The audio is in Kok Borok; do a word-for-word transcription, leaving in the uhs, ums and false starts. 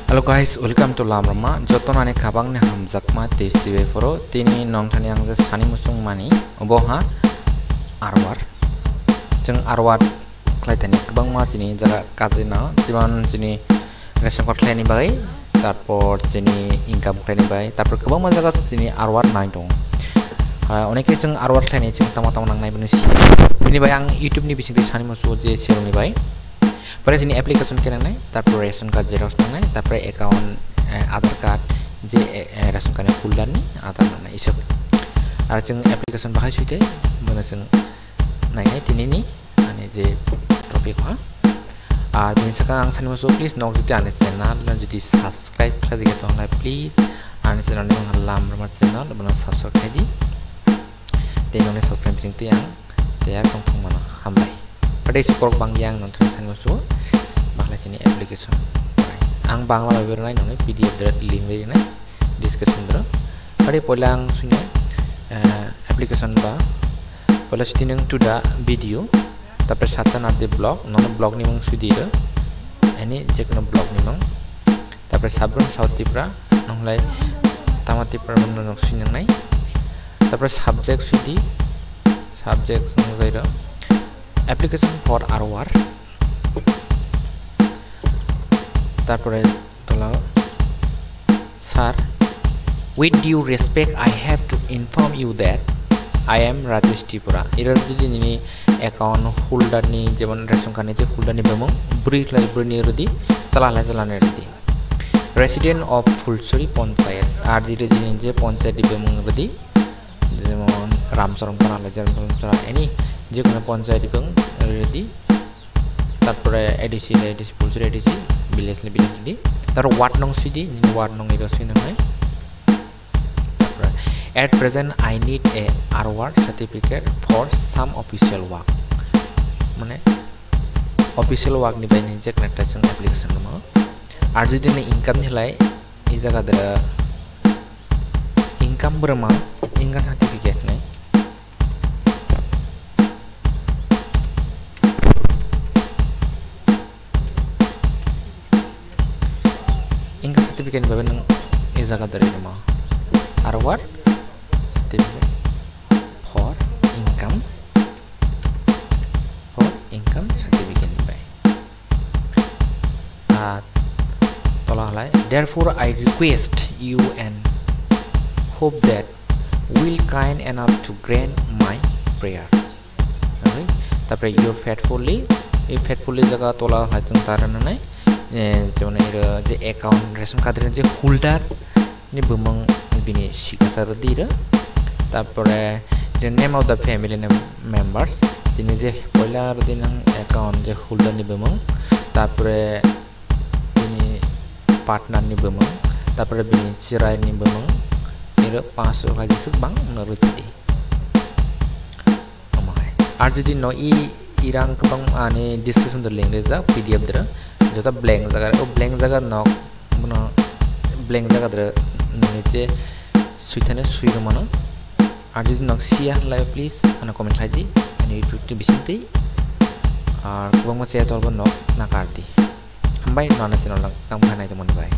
Hello guys, welcome to Lamrama. Joto nani kabang ni hamjakma tei sibai phoro. Tini nongthani ang je sani musung mani obo ha arwar. Jeng arwar khlai thani kwbangma chini jaga kajina, jemon chini ration card khlaini bagwi, tarpor chini income khlaini bagwi, tarpor kwbangma jaga chini arwar nai tongo. Ah, onekhe chwng arwar khlaini chwng tamo tamo nangnai bini si-, bini bai ang YouTube ni bisingtwi sani musu je seroni bai. Pore chini application khe nangnai, tarpor ration card xerox nangnai, tarpore account, eh, Aadhaar card, je, eh, eh, ration card ni holder ni Aadhaar nangnai, isok. Ar chwng application bahai suite, bono chwng nainai tinini, ani je topic ha. Ar bini saka ang sani musu, please nok jodi ani channel, na jodi subscribe khlai jagya tongnai, please ani channel ni mung Lamrama channel, bono subscribe khai di. Tei nokni subscribe bising twi ang tayar tong thang mano, hambai. Pade isi borok bang yang nong thani sani musu, bakla chini application. Ang bangla bai beranai nokni P D F dra link bai rinai description dra. Pade poila ang suinai, eh, application ba, poila siti nung to the video, tapre satsa nardi blog, nono blog ni mung sudi ro, ani jekno blog ni mung. Tapre Sabrum South Tripura, nonglai tama Tripura bono nok sinangnai. Tapre subject sidi, subject nongjairo application for arwar. Tarpore tola, sir, with due respect, I have to inform you that I am Rajesh Tripura. Iro jodi nini account holder ni, jemon ration card ni je holder ni bemung, bwrwi khlai bwrwi ni rwdi, chwla khlai chwla ni rwdi. Resident of Phulsuri Panchayat, R D region je panchayat ni bemung rwdi, jemon Ramcharan Para le Ramcharan Para, any je kono panchayat ni bemung rwdi. Tarpore A D C le A D C, Phulsuri A D C, village le village rwdi. Tarpore ward nong sidi, nini ward nong iro sui nangnai. At present, I need a R O R certificate for some official work. Mane, official work ni bai ni je connect chwng application rwma. Ar jodi ni income ni lai, i jaga dera income bwrwma, income certificate ni. Income certificate ni bagwi nwng e jaga dwrwi rwma. R O R certificate for income, for income certificate ni bai. Ah, tola halai. Therefore, I request you and hope that will kind enough to grant my prayer. Okay? Tapre your faithfully, e faithfully jaga tola hai chwng tara nanai, eh, jemon iro je account ration card ni je holder ni bumung bini signature rwdi ro. Tapore je name of the family name members, chini je poila rwdi nang account je holder ni bumung. Tapore bini partner ni bumung, tapore bini chwrai ni bumung, iro paanch rok hai jeswk bang no rwdi. Omo hai. Ar jodi no i, irang kwbang ani description do link rijak P D F dra, joto blank jaga, o blank jaga nok, bono blank jaga dra nini je suithane sui rwmano. Ar jodi nok siya lai, please ano comment khlai di, ani YouTube ni bisingtwi. Ar kwbangma chaya tolbo nok nakar di. Hambai, nana channel nang tang nai tongmani bai.